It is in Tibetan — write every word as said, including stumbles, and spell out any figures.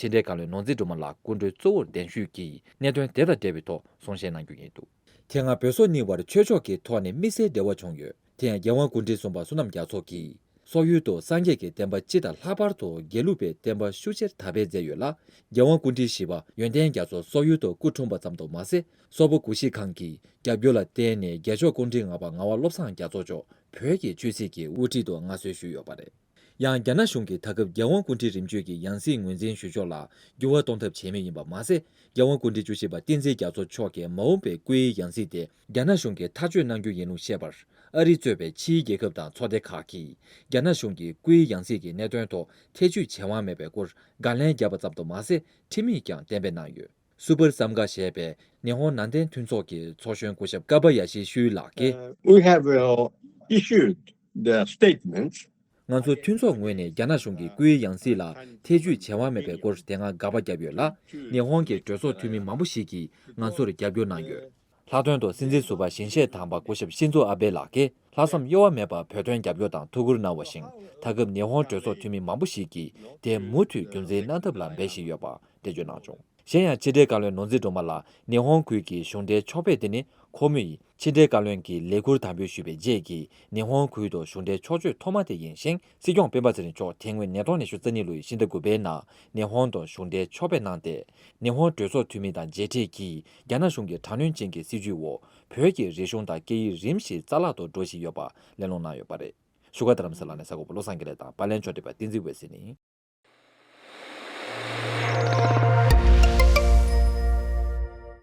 ཕྱི་འབྲེལ་བཀའ་བློན་ནོར་འཛིན་སྒྲོལ་མ་ལགས་སྐུ་མགྲོན་གཙོ་བོར་གདན་ཞུས་ཀྱིས་གནད་དོན་དེ་དང་འབྲེལ་བའི་ཐོག་གསུང་བཤད་གནང་རྒྱུ་ཡིན་འདུག་དེ་སྔ་བོད་སོག་གཉིས་བར་ཆོས་ཕྱོགས་ཀྱི་ཐོག་ནས་དམིགས་བསལ་འབྲེལ་བ་བྱུང་ཡོད། དེ་ཡང་རྒྱལ་དབང་སྐུ་ཕྲེང་གསུམ་པ་བསོད་ནམས་རྒྱ་མཚོ་གིས། སོག་ཡུལ་དུ་སངས་རྒྱས་ཀྱི་བསྟན་པ་སྤྱི་དང་ལྷག་པར་དུ་དགེ་ལུགས་པའི་བསྟན་པ་ཤུགས་ཆེར་དར་སྤེལ་མཛད་ཡོད་ལ། རྒྱལ་དབང་སྐུ་ཕྲེང་བཞི་པ་ཡོན་ཏན་རྒྱ་མཚོ་སོག་ཡུལ་དུ་སྐུ་འཁྲུངས་པ་ཙམ་དུ་མ་ཟད། སོག་པོ་གུ་ཤྲི་ཁཱན་གྱི་རྒྱབ་སྐྱོར་ལ་བརྟེན་ནས་རྒྱལ་མཆོག་སྐུ་ཕྲེང་ལྔ་པ་ངག་དབང་བློ་བཟང་རྒྱ་མཚོ་མཆོག་བོད་ཀྱི་ཆོས་སྲིད་ཀྱི་དབུ་ཁྲིད་དུ་མངའ་གསོལ་ཞུས་ཡོད་པ་རེད། ཡང་རྒྱ་ནག་གཞུང་གིས་ད་སྐབས་རྒྱལ་དབང་སྐུ་ཕྲེང་རིམ་བྱོན་གྱི་ཡང་སྲིད་ངོས་འཛིན་ཞུ་ཕྱོགས་ལ་འགྱུར་བ་གཏོང་ཐབས་བྱས་མུས་ཡིན་པ་མ་ཟད། རྒྱལ་དབང་སྐུ་ཕྲེང་བཅུ་བཞི་པ་བསྟན་འཛིན་རྒྱ་མཚོ་མཆོག་གི་མ་འོངས་པའི་སྐུའི་ཡང་སྲིད་དེ་རྒྱ་ནག་གཞུང་གིས་ཐག་གཅོད་གནང་རྒྱུ་ཡིན་ལུགས་བཤད་པར། ཨ་རི་གཙོས་པའི་ཕྱིའི་རྒྱལ་ཁབ་དང་ཚོགས་སྡེ་ཁག་གིས་རྒྱ་ནག་གཞུང་གིས་སྐུའི་ཡང་སྲིད་ཀྱི་གནད་དོན་ཐོག་ཐེ་བྱུས་བྱེད་དབང་མེད་པའི་སྐོར་དགག་ལན་བརྒྱབ་པ་ཙམ་དུ་མ་ཟད། ཁྲིམས་ཡིག་ཀྱང་གཏན་འབེབས་གནང་ཡོད། སུ་པར་སམ་གྷ་ཞེས་པའི་ཉི་ཧོང་ནན་ཏན་མཐུན་ཚོགས་ཀྱི་ཚོགས་གཞོན་སྐུ་ཞབས་ཀ་པ་ཡ་ཤི་ཤུའི་ལགས་ཀྱིས། Uh, we have uh, issued the statement. ང་ཚོ་མཐུན་ཚོགས་ངོས་ནས་རྒྱ་ནག་གཞུང་གིས་སྐུའི་ཡང་སྲིད་ལ་ཐེ་བྱུས་བྱེད་དབང་མེད་པའི་སྐོར་དེ་སྔ་དགག་པ་བརྒྱབ་ཡོད་ལ། ཉི་ཧོང་གི་གྲོས་ཚོགས་འཐུས་མི་མང་པོ་ཞིག་གིས་ང་ཚོར་རྒྱབ་སྐྱོར་གནང་ཡོད། ལྷག་དོན་དུ་སྲིད་འཛིན་ཟུར་པ་ཞིང་གཤེགས་དམ་པ་སྐུ་ཞབས་ཤིན་ཛོ་ཨ་བྷེ་ལགས་ཀྱིས་ལྷག་བསམ་གཡོ་བ་མེད་པར་བོད་དོན་རྒྱབ་སྐྱོར་དང་ཐུགས་ཁུར་གནང་བ་བཞིན། ད་སྐབས་ཉི་ཧོང་གྲོས་ཚོགས་འཐུས་མི་མང་པོ་ཞིག་གིས་དེ་མུ་མཐུད་རྒྱུན་འཛིན་གནང་ཐབས་ལ་འབད་བཞིན་ཡོད་པ་འགྲེལ་བརྗོད་གནང་བྱུང་། གཞན་ཡང་ཕྱི་འབྲེལ་བཀའ་བློན་ནོར་འཛིན་སྒྲོལ་མ་ལགས་ཉི་ཧོང་ཁུལ་གྱི་གཞུང་འབྲེལ་ཕྱོགས་ཕེབས་དེ་ནི་ཁོ་མོས་ཕྱི་འབྲེལ་བཀའ་བློན་གྱི་ལས་ཁུར་དམ་འབུལ་ཞུས་པའི་རྗེས་ཀྱི་ཉི་ཧོང་ཁུལ་དུ་གཞུང་འབྲེལ་ཕྱོགས་བསྐྱོད་ཐོག་མ་དེ་ཡིན་ཞིང་། སྲིད་སྐྱོང་སྤེན་པ་ཚེ་རིང་མཆོག་དེ་སྔོན་ཉིས་སྟོང་ཉི་ཤུ་རྩ་གཉིས་ལོའི་ཕྱི་ཟླ་དགུ་པའི་ནང་ཉི་ཧོང་དུ་གཞུང་འབྲེལ་ཕྱོགས་ཕེབས་གནང་སྟེ། ཉི་ཧོང་གྲོས་ཚོགས་འཐུས་མི་དང་མཇལ་འཕྲད་ཀྱིས་རྒྱ་ནག་གཞུང་གི་དྲག་གནོན་ཅན་གྱི་སྲིད་བྱུས་འོག་བོད་ཀྱི་རིག་གཞུང་དང་སྐད་ཡིག་རིམ་བཞིན་རྩ་བརླག་ཏུ་འགྲོ་བཞིན་ཡོད་པ་གླེང་སློང་གནང་ཡོད་པ་རེད། བཞུགས་སྒར་རྡ་རམ་ས་ལ་ནས་གསར་འགོད་པ་བློ་བཟང་དགེ་ལེགས་དང་པར་ལེན་ཕྱོགས་སྒྲིག་པ་བསྟན་འཛིན་འོད་ཟེར་ནས།